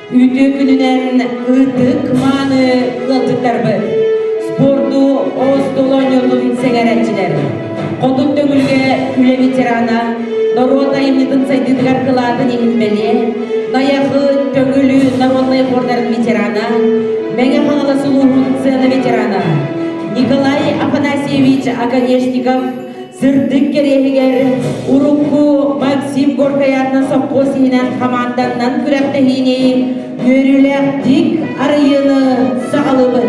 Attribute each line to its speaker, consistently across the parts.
Speaker 1: Үтүө күнүнэн ытык мааны ыалдьыттарбыт, спорду остуол оонньуутун сэҥээрээччилэр, Хотун Төҥүлүгэ үлэ ветерана, норуот айымньытын сайдыытыгар кылаатын иһин бэлиэ, Найахы Төҥүлү народнай хордарын ветерана, Мэҥэ Хаҥалас улууһун сцена ветерана Николай Афанасьевич Оконешников Сырдык кэриэһигэр урукку Максим Горькай аатынан сопхуос иһинэн хамаанданнан күрэхтэһиини үөрүүлээхтик арыйыыны саҕалыыбыт.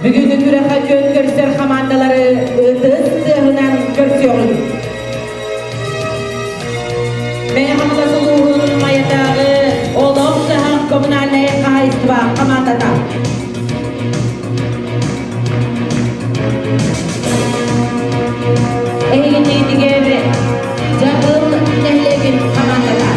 Speaker 1: Бүгүҥҥү күрэххэ күөн көрсөр хамаандалары ытыс тыаһынан көрсүөҕүҥ. Мэҥэ Хаҥалас улууһун Майатааҕы олох-дьаһах коммунальнай хаһаайыстыба хамаандата. Эһигинниитигэр Дьабыл нэһилиэгин хамаандата.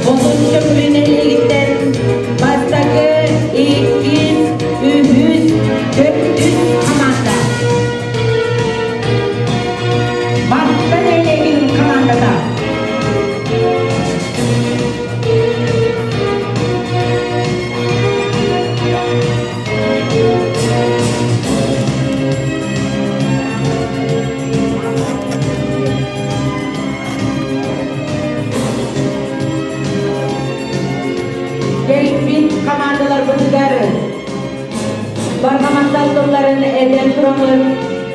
Speaker 1: Хотун Төҥүлү нэһилиэгиттэн бастакы, иккис, үһүс, төрдүс хамаанда. Батта нэһилиэгин хамаандата. Кэлбит хамаандаларбытыгар барҕа тылларын этэн тураммыт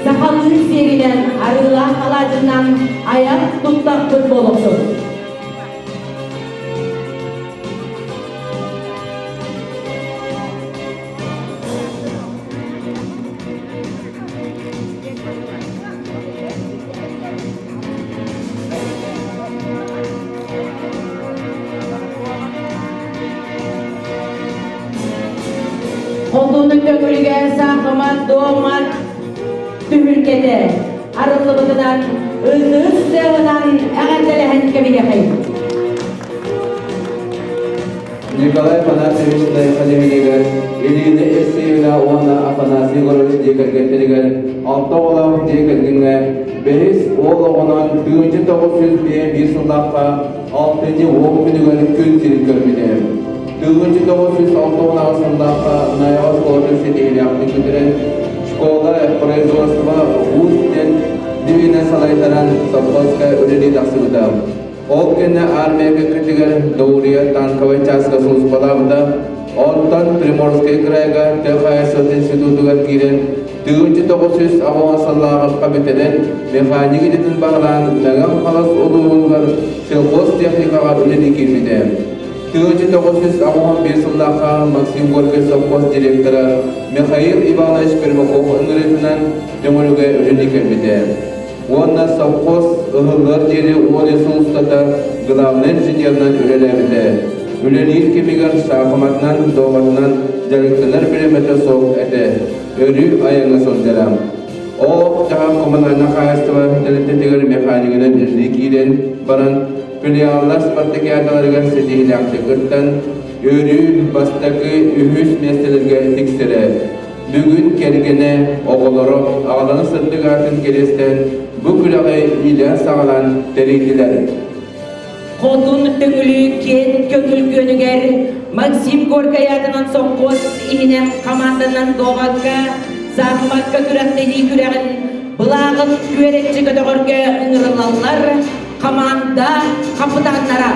Speaker 1: сахалыы сиэринэн арыылаах алаадьынан айах туттахпыт буолуохтун. Хотуну көҥүлгэ саахымат дуомат түһүлгэтэ арыллыбытынан ытыс тыаһынан эҕэрдэлэһэн кэбиһэхий.
Speaker 2: Николай Афанасьевич Найахалевинигэр, Ирина Евсеевна уонна Афанасий Егорович дьиэ кэргэттэригэр алта оҕолоох дьиэ кэргэҥҥэ бэһис уол оҕонон 1905 сыллаахха алтынньы уон күнүгэр күн сирин көрбүтэ. 1968 сыллаахха Найаҕа оскуолатын ситиһиилээхтик бүтэрэн, школа производства вуз диэн девиһинэн салайтаран совхозка үлэлии тахсыбыта. Ол кэннэ армия кэккэтигэр Даурия танковай чааска сулууспалаабыта. Онтон Приморскай кырайга тыа хаһаайыстыбатын институтугар киирэн 1980 сыллааҕы бүтэрэн механик идэтин баһылаан Мэҥэ Хаҥалас улууһугар сельхозтехникаҕа үлэлии киирбитэ. 1981 сыллаахха Максим Горькай совхоз директора Михаил Иванович Пермяков ыҥырыытынан Төҥүлүгэ үлэлии кэлбитэ. Уонна совхоз ыһыллыар диэри 10 сыл устата главнай инженеринэн үлэлээбитэ. Үлэлиир кэмигэр саахыматынан, дуобатынан дьарыктанар бириэмэтэ суох этэ. Өрүү айаҥҥа сылдьара. Ол дьаһал коммунальнай хаһаайыстыба тэрилтэтигэр механигынан үлэлии киирэн баран, филиаллар спартакиадаларыгар ситиһиилээхтик кыттан, өрүү бастакы үһүс миэстэлэргэ тиксэрэ. Бүгүн кэргэнэ, оҕолоро аҕаларын сырдык аатын кэриэстээн бу күрэҕи иилээн-саҕалаан тэрийдилэр.
Speaker 1: Хотун Төҥүлү киэн көҥүл күөнүгэр Максим Горькай аатынан сопхуос иһинэн хамаанданан дуобакка, саахымакка күрэхтэһии күрэҕин былааҕын күөрэччи көтөҕөргө ыҥырыллаллар хамаанда хапытааннара.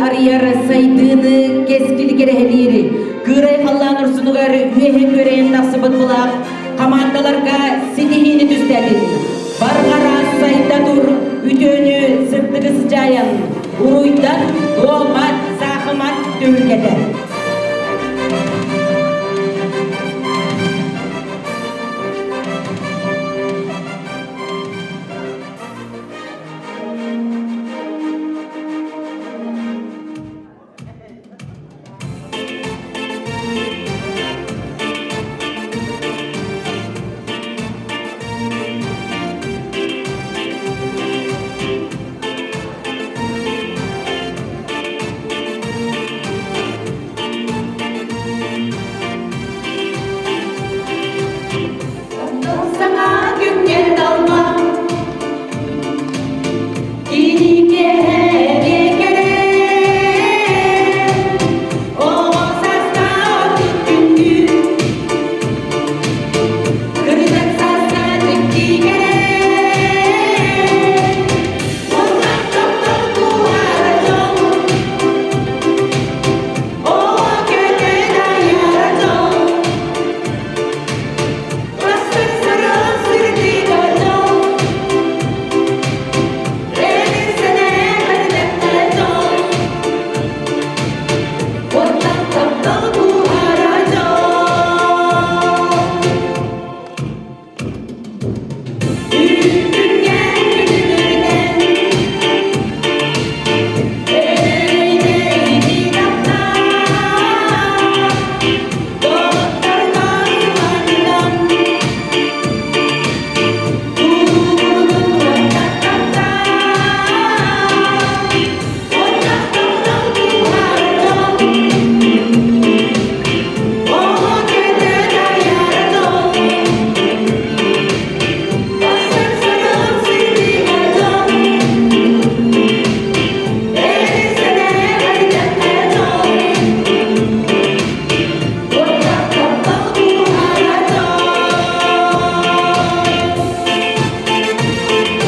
Speaker 1: арыйар сайдыыны кэскили кэрэһэлиир кыырай халлаан урсунугар үөһэ күөрэйэн тахсыбыт былаах хамаандаларга ситиһиини түстээтин. Барҕара сайда тур, үтүөнү сырдыгы сыдьаайан, уруйдан дуомат, саахымат түһүлгэтэ. Саҥа күҥҥэ талба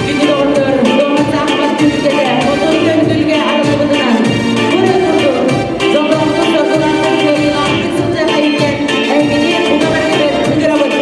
Speaker 1: Күндү доҕоттор, дуоматтаахпат түмүктэтэ, отон көҥүлгэ арыллыбытынан, бу курдук, дьоллоохтук, соргулаахтык, кыайыылаахтык сылдьар айыккан, эһигини бука барыгытын ыҥырабыт.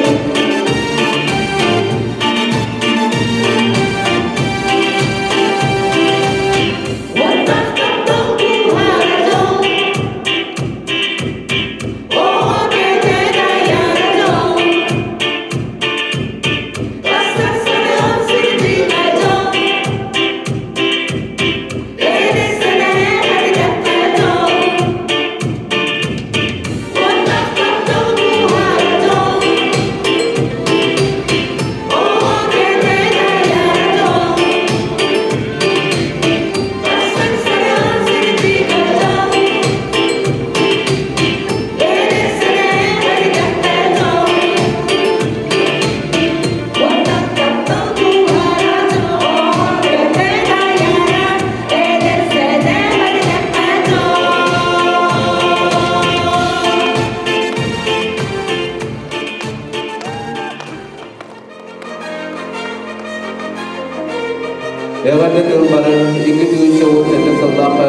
Speaker 2: Эҕэрдэ тылбарын 2017 сыллаахха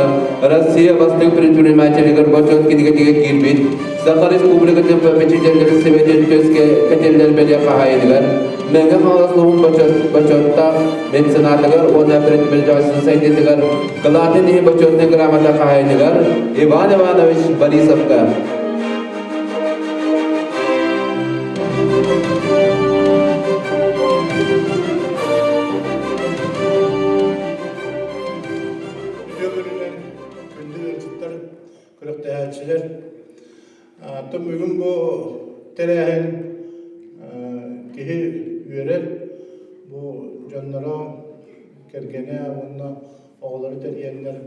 Speaker 2: Россия бастыҥ предпринимателигэр бочуот кинигэтигэр киирбит Саха Республикатын попечителлэрин Советын көскэ кэтиллэр бэлиэ хаһаайыныгар Мэҥэ Хаҥалас улууһун бочуоттаах меценатыгар уонна предпринимательствотын сайдыытыгар кылаатын иһин бочуотунай грамота хаһаайыныгар Иван Иванович Борисовка.
Speaker 3: Үтүө күнүнэн күндү ыалдьыттар, күрэхтэһээччилэр. Оттон бүгүн бу тэрээһин киһи үөрэр. Бу дьонноро, кэргэнэ уонна оҕолоро тэрийэннэр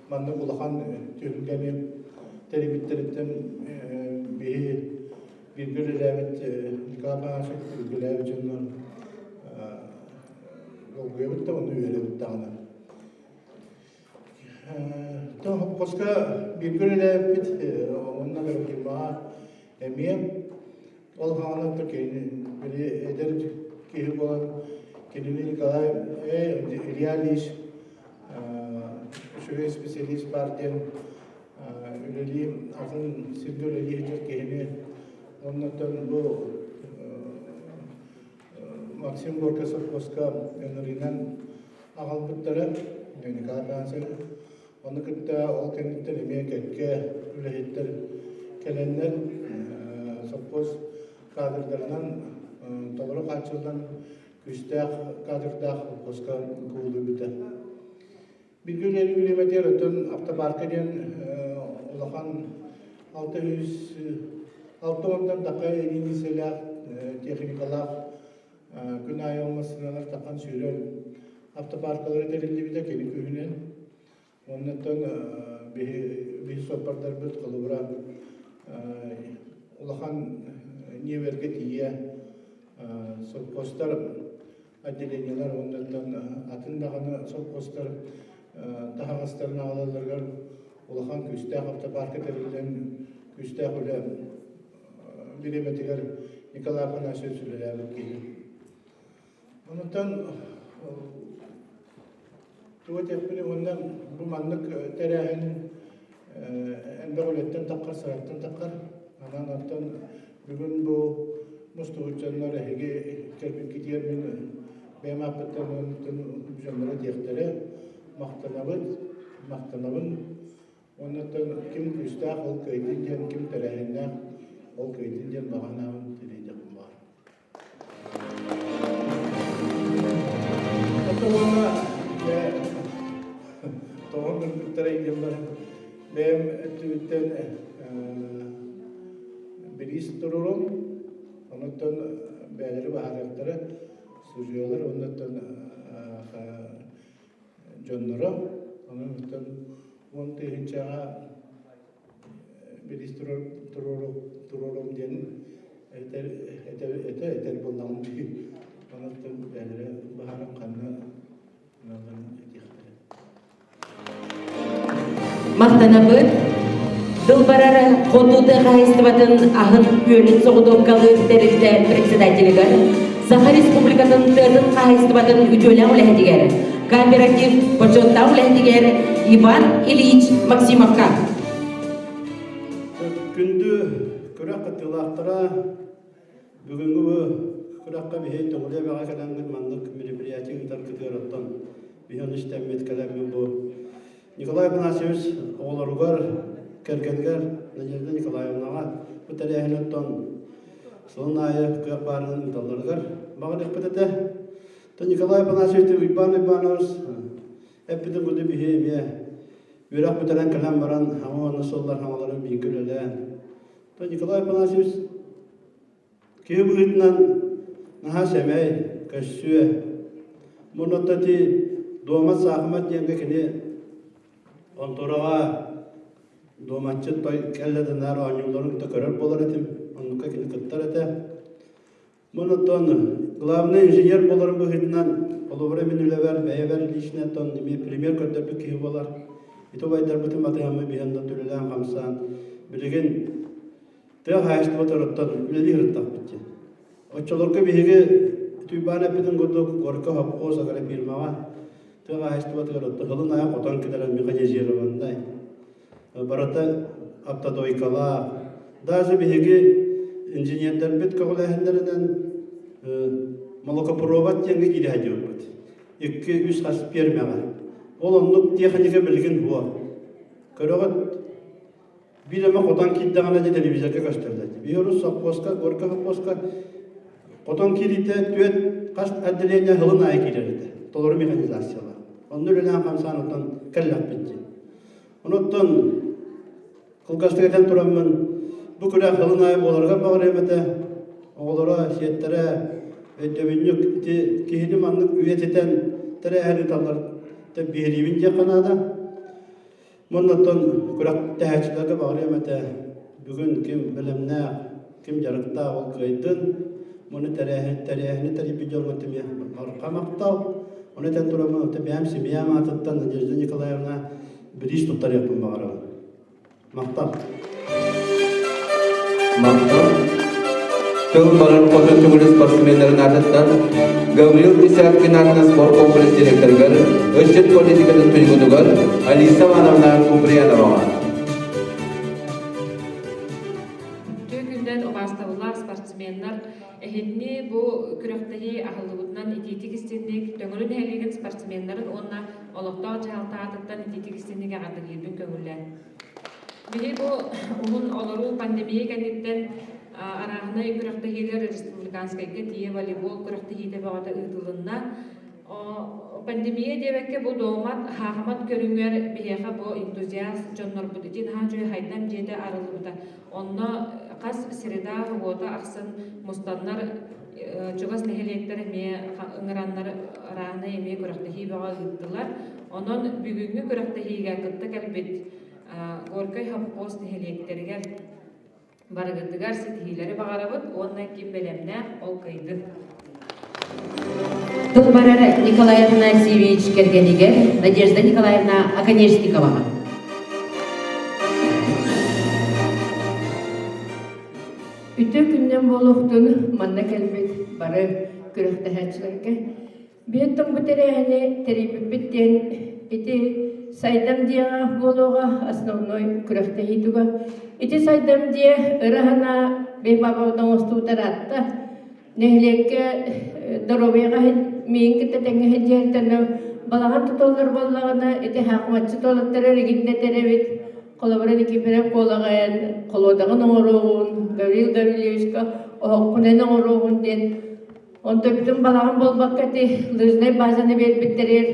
Speaker 3: маннык улахан түһүлгэни тэрийбиттэриттэн биһи бииргэ үлэлээбит Николай Афанасьевич бииргэ үлэлээбит дьоннор долгуйабыт да уонна үөрэбит даҕаны. Хоско бииргэ үлэлээбиппит уонна фирмаҕа эмиэ ол хаҕана кини били эдэр киһи буолан кинини Николай Илья Ильич. үчүгэй специалист баар диэн үлэлии атын сиргэ үлэлии сылдьар киһини оннуттан бу Максим Горький совхозка ыҥырыынан аҕалбыттара Николай Афанасьевич. Ону кытта ол кэнниттэн эмиэ кэккэ үлэһиттэр кэлэннэр совхоз кадрдарынан толору хааччыллан күүстээх кадрдаах совхозка кубулуйбута. Бииргэ үлэлиир бириэмэтигэр оттон автопарка диэн улахан 660-тан тахха единицэлээх техникалаах күн аайы ол массыыналар тахан сүүрэр автопаркалара тэриллибитэ кини күһүнэн. Оннуттан биһи суоппардарбыт холобура улахан ньиэбэргэ тиийэ совхозтар отделениелар уоннаттан атын даҕаны совхозтар таһаҕастарын аҕалалларыгар улахан күүстээх автопарка тэриллэн күүстээх үлэ бириэмэтигэр Николай Афанасьевич үлэлээбит киһи. Онтон тугу этиэхпиний уонна бу маннык тэрээһин элбэх үлэттэн таххар, сыраттан таххар. Анан оттон бүгүн бу мустубут дьоннор эһиги кэлбиккитигэр мин бэйэм ааппыттан уонна дьонноро диэхтэрэ махтанабыт, махтанабын. Оннуттан ким күүстээх ол кыайдын диэн, ким тэрээһиннээх ол кыайдын диэн баҕа санаабын тириэрдиэхпин баҕарабын. Оттон тоҕо кыргыттара диэн баран бэйэм өттүбүттэн бириис туруорум, онуттан бэйэлэри баһаарыахтара, судьуйалар уоннаттан дьонноро, онон 10 тыһыынчаҕа бириис туруорум диэн этэр этэр этэ этэр буоллаҕым дии. Онон бэйэлэрэ баһааран ханна ыналларын этиэхтэрэ.
Speaker 1: Махтанабыт. Дылбарар хоту тыа хаһаайыстыбатын аһын үөлүн соҕотуопкалыыр тэрилтэ председателигэр, Саха Республикатын тыатын хаһаайыстыбатын үтүөлээх үлэһитигэр, кооператив бочуоттаах үлэһитигэр Иван Ильич Максимовка.
Speaker 4: Күндү күрэх кыттыылаахтара, бүгүҥҥү бу күрэххэ биһи Төҥүлү эбэҕэ кэлэҥҥит маннык мероприятие ыытаргытыгар оттон биһи ону истэммит кэлэммит бу Николай Афанасьевич оҕолоругар, кэргэнигэр Надежда Николаевнаҕа бу тэрээһини оттон сылын аайы кыах баарынан ыыталларыгар баҕарыахпыт этэ. То Николай Афанасьевич Уйбаан Уйбаанович эппитин курдук биһи эмиэ үөрэх бүтэрэн кэлэн баран хаҥа уонна сыллар хаҥаларын бииргэ үлэлээн то Николай Афанасьевич киһи быһыытынан наһаа сэмэй, көссүө. Муннатта ити дуомат саахымат диэҥҥэ кини хонтуораҕа дуоматчыт той кэллэ да наар оонньуулларын кытта көрөр буолар этим. Оннукка кини кыттар этэ. Муннаттан главный инженер буоларын быһыытынан холобура мин үлэбэр, бэйэбэр лично оттон эмиэ пример көрдөрбүт киһи буолар. Ити убайдарбытын батыһаммыт биһэн да үлэлээн-хамсаан билигин тыа хаһаайыстыбатыттан үлэлии сырыттахпыт дии. Оччолорго биһиги Туйбаан эппитин курдук Горько совхоз агрофирмаҕа тыа хаһаайыстыбатыгар сылын аайы хотон кэлэрэ механизированнай. Барыта автодойкалаах. Даже биһиги инженердэрбит көҕүлээһиннэринэн молокопровод диэҥҥэ киирэ сылдьыбыппыт. Икки-үс хас пиэрмэҕэ. Ол оннук тиэхиньикэ билигин суох. Көрөҕүт, Биир эмэ хотон киирдэҕинэ дьэ телевизорга көстөллөр. Биһи совхозка, Горько совхозка хотон киириитэ түөрт хас отделение сылын аайы киирэр этэ. Толору механизациялаах. Онно үлэлээн хамсаан оттон кэллэхпит дии. Онуттан кылгастык этэн тураммын бу күрэх сылын аайы буоларыгар баҕарыам этэ. Оҕолоро, сиэттэрэ өйдөбүнньүк ити киһини маннык үйэтитэн тэрээһин ыыталлар биһириибин диэххэ наада. Муннуттан күрэхтэһээччилэргэ баҕарыам этэ, бүгүн ким бэлэмнээх, ким дьарыктаах ол кыайдын. Муну тэрээһин, тэрээһини тэрийбит дьоҥҥо эмиэ барҕа махтал. Ону этэн тураммын, оттон бэйэм семьям аатыттан Надежда Николаевна бириис туттарыахпын баҕарабын. Махтал.
Speaker 2: Махтал. Тыл барар хотун түгүлү спортсменнарын аатыттан Гаврил Десяткин аатынан спорт комплекс директорыгар, ыччат политикатын туйгунугар Алиса Ивановна Куприяноваҕа.
Speaker 5: Үтүө күнүнэн убаастабыллаах спортсменнар эһигини бу күрэхтэһии аһыллыбытынан итиитик истинник Төҥүлү нэһилиэгин спортсменнарын уонна олохтоох дьаһалта аатыттан итиитик истинник эҕэрдэлиирбин көҥүллээн. Биһи бу уһун олоруу пандемия кэнниттэн арааһынай күрэхтэһиилэр республиканскайга тиийэ волейбол күрэхтэһиитэ бөҕөтө ыытылынна. Пандемия диэбэккэ бу дуомат, хаахымат көрүҥэр биһиэхэ бу энтузиаст дьоннорбут ити наһаа үчүгэй хайдан дьиэтэ арыллыбыта. Онно хас среда уота ахсын мустаннар чугас нэһилиэктэр эмиэ ыҥыраннар арааһынай эмиэ күрэхтэһии бөҕө ыыттылар. Онон бүгүҥҥү күрэхтэһиигэ кытта кэлбит Горькай совхоз нэһилиэктэригэр барыгытыгар ситиһиилэри баҕарабыт уонна ким бэлэмнээх ол кыайдын.
Speaker 1: Тыл барар Николай Афанасьевич кэргэнигэр Надежда Николаевна Оконешниковаҕа.
Speaker 6: Үтүө күннэн буолуохтун манна кэлбит бары күрэхтэһээччилэргэ. Биир бу тэрээһини тэрийбиппит диэн ити сайдам диэҕэ буолуоҕа основной күрэхтэһии туга. Ити сайдам диэ ыра санаа бэйбабабыт оҥостубутар аатта. Нэһилиэккэ доруобуйаҕа миин кытта тэҥҥэ сылдьыһартан балаҕан тутуллар буоллаҕына ити хаахымаччы туолаттара эригиннэтэр эбит. Холобура Никифоров Куолаҕайан холуодаҕын оҥоруоҕун, Гаврил Гаврильевичка оһоххунан оҥоруоҕун диэн Онто бүтүн балаҕан буолбакка ити лыжнай базаны биэрбиттэригэр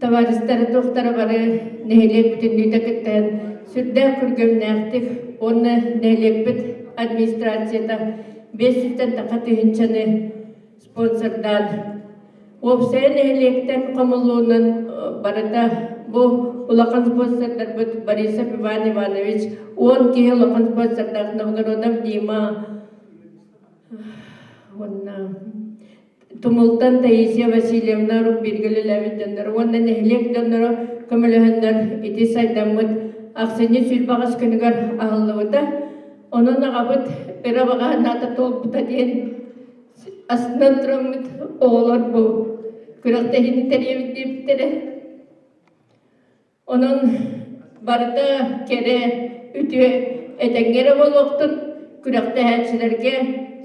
Speaker 6: табаарыстара туохтара бары нэһилиэк бүтүннүүтэ кыттыһан сүрдээх күргүөмнээхтик уонна нэһилиэкпит администрацията 500-тэн таха тыһыынчаны спонсордаан уопсайа нэһилиэктэн хомуллуунан барыта бу улахан спонсордарбыт Борисов Иван Иванович 10 киһи улахан спонсордаах Новгородов Дима Уонна Тумултан Таисия Васильевна рук бииргэ үлэлээбит дьоннор уонна нэһилиэк дьонноро көмөлөһөннөр ити сайдаммыт ахсынньы сүүрбэҕис күнүгэр аһыллыбыта. Онон аҕабыт ыра баҕаһынаата туолбута диэн астынан тураммыт оҕолор бу күрэхтэһиини тэрийэбит диэбиттэрэ. Онон барыта кэрэ, үтүө, этэҥҥэ эрэ буолуохтун, күрэхтэһээччилэргэ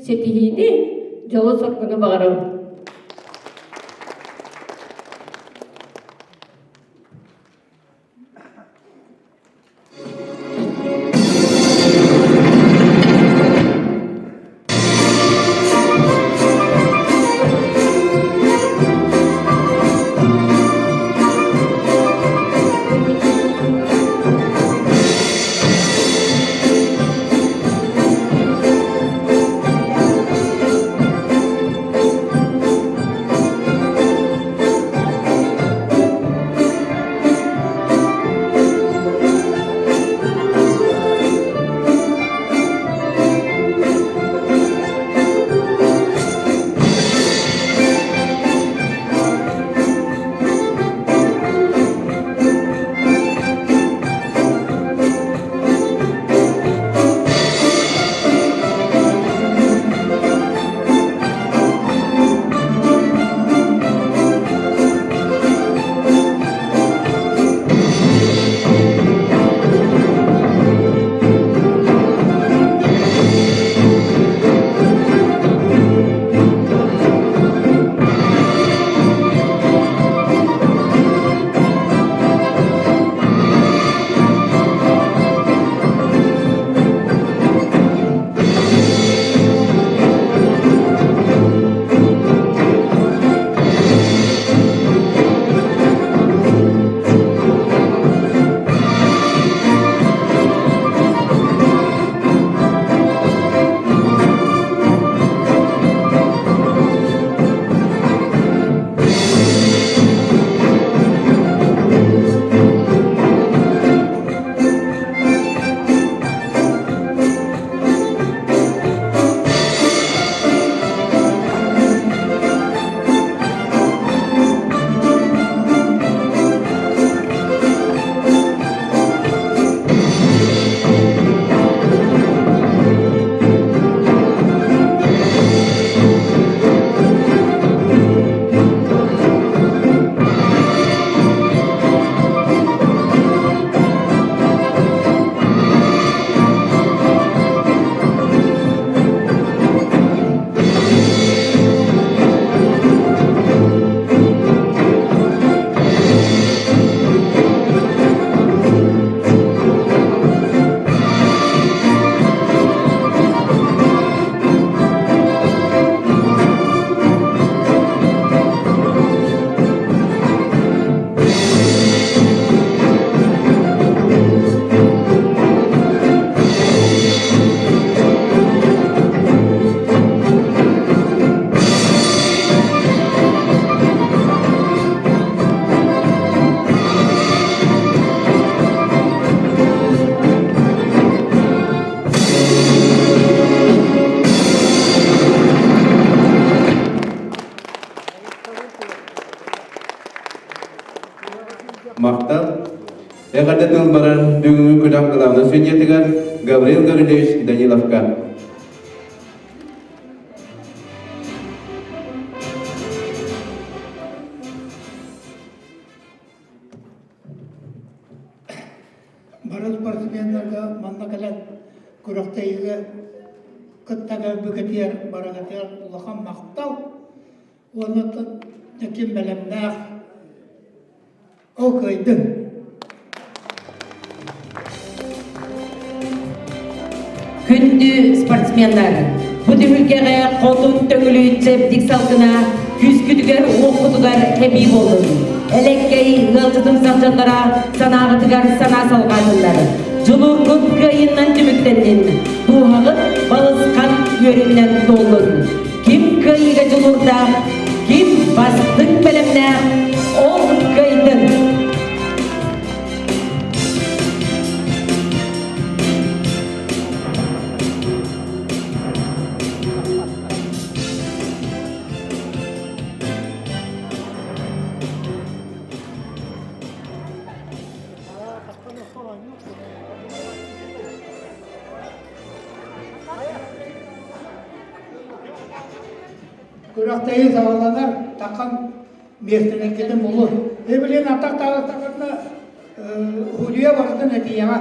Speaker 6: ситиһиини, дьолу-соргуну баҕарабын.
Speaker 2: Махтал. Эҕэрдэ тыл барар бүгүҥҥү күрэх главнай судьятыгар Гаврил Гаврильевич Даниловка.
Speaker 7: Бары спортсменнарга манна кэлэн күрэхтэһиигэ кытта кэлбикитигэр барыгытыгар улахан махтал уонна ким бэлэмнээх ол кыайдын.
Speaker 1: Күндү спортсменнар, бу түһүлгэҕэ хотун төҥүлү чэбдик салгына күүскүтүгэр уоххутугар эбии буоллун. Элэккэй ыалдьытым сылдьаннара санааҕытыгар санаа салҕаатыннар. Дьулуургут кыайыннан түмүктэннин, дууһаҕыт балысхан үөрүүнэн туоллун. Ким кыайыыга дьулуурдаах, ким бастыҥ бэлэмнээх, ол кыайдын!
Speaker 7: Күрэхтэһии саҕаланар, таххан миэстэлэргитин булун. Эбилин атах таҕыстаххытына Худуйа барытын этиэҕэ.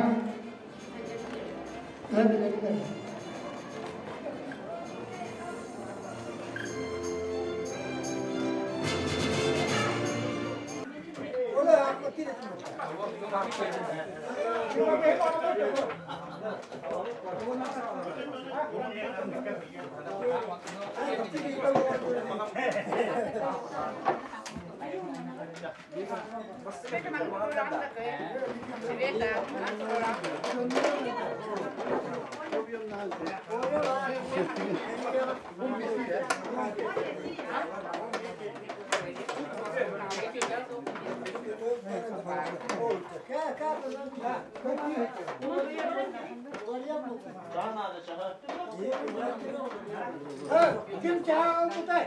Speaker 7: Ким чаҕа ылбытай?